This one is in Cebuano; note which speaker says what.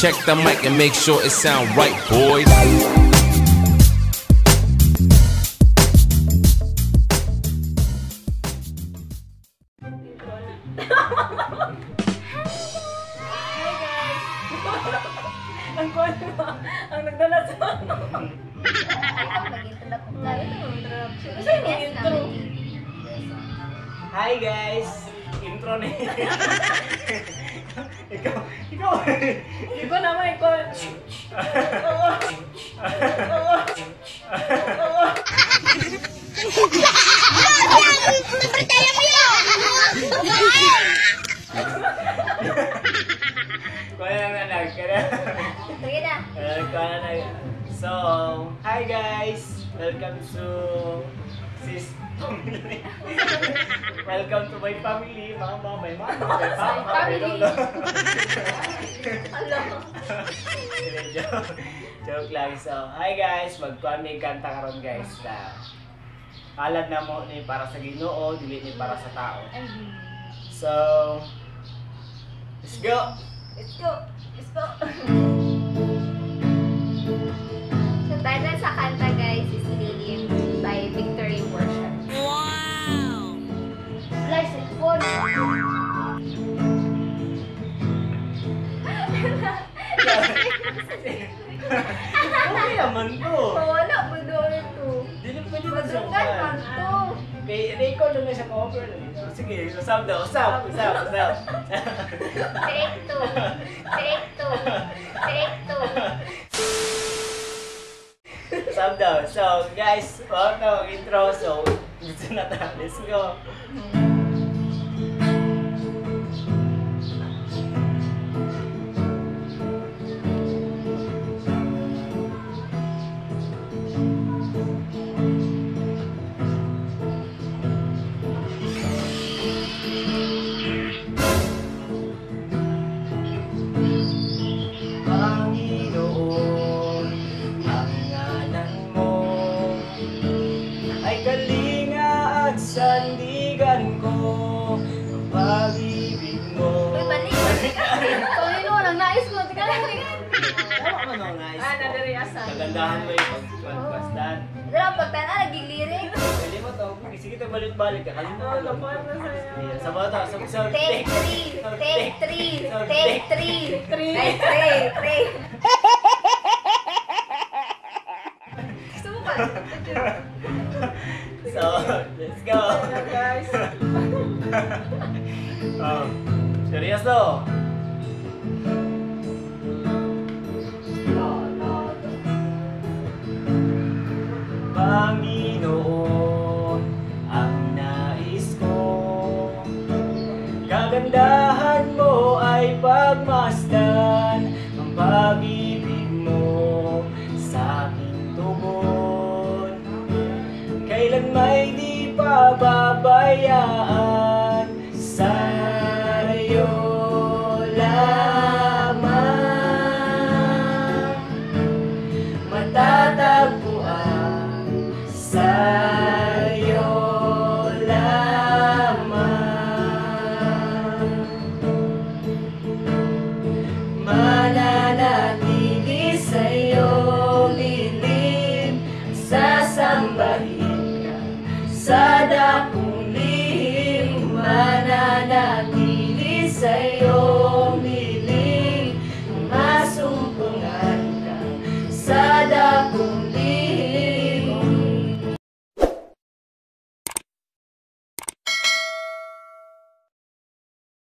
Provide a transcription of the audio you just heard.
Speaker 1: Check the mic and make sure it sound right, boys.
Speaker 2: Hi guys! Ang kuwan mo, ang nagdala sa ano. Gusto yung intro.
Speaker 3: Hi guys! Intro ni. Ikaw, ikaw.
Speaker 2: Ikaw naman, ikaw. Oo. Oo. Oo.
Speaker 3: Kuha na na, kaya.
Speaker 4: Sige na.
Speaker 3: Kuha na na. So, hi guys! Welcome to sis family. Welcome to my family. Mama, my mama, my papa, my
Speaker 4: Family.
Speaker 3: lolo.
Speaker 4: Hello.
Speaker 3: Hindi, joke. Joke lang. So, hi guys! Magkuhan may kanta karon guys na halad na mo ni para sa Ginoo, dili ni para sa tao. So, let's go!
Speaker 4: Let's go. Let's go. So, title sa kanta guys is Lilim by Victory Worship. Wow! Wala, cellphone.
Speaker 3: Okay naman to.
Speaker 4: Wala, budo ito.
Speaker 3: Dili pwede na siya.
Speaker 4: Madunggan man to.
Speaker 3: Kay record na siya cover. Sige, usap daw. Usap, usap, usap.
Speaker 4: Take two. Take two. Take two.
Speaker 3: Usap daw. So, guys, wow na intro. So, gusto na ta. Let's go. Panginoon, ang ngalan mo ay kalinga at sandigan ko, ang pag-ibig mo.
Speaker 4: Uy, mali. Panginoon, ang nais ko. Teka lang, teka lang.
Speaker 3: Tama ka nung nais
Speaker 2: Ah,
Speaker 3: ko.
Speaker 2: nadari asa.
Speaker 3: Kagandahan mo yung pagpasdan.
Speaker 4: Dala, pagtana, naging lyric.
Speaker 3: Pwede mo to. Sige, ito balik-balik. Kakalimutan
Speaker 2: Oh,
Speaker 3: ko.
Speaker 2: lapuan na sa'yo.
Speaker 3: Sa bata, sa sa
Speaker 4: Take three. Take three. Take three.
Speaker 2: Three.
Speaker 4: Ay, three. Three. Gusto mo ba?
Speaker 3: So, let's go.
Speaker 2: Hello guys.
Speaker 3: Seryoso.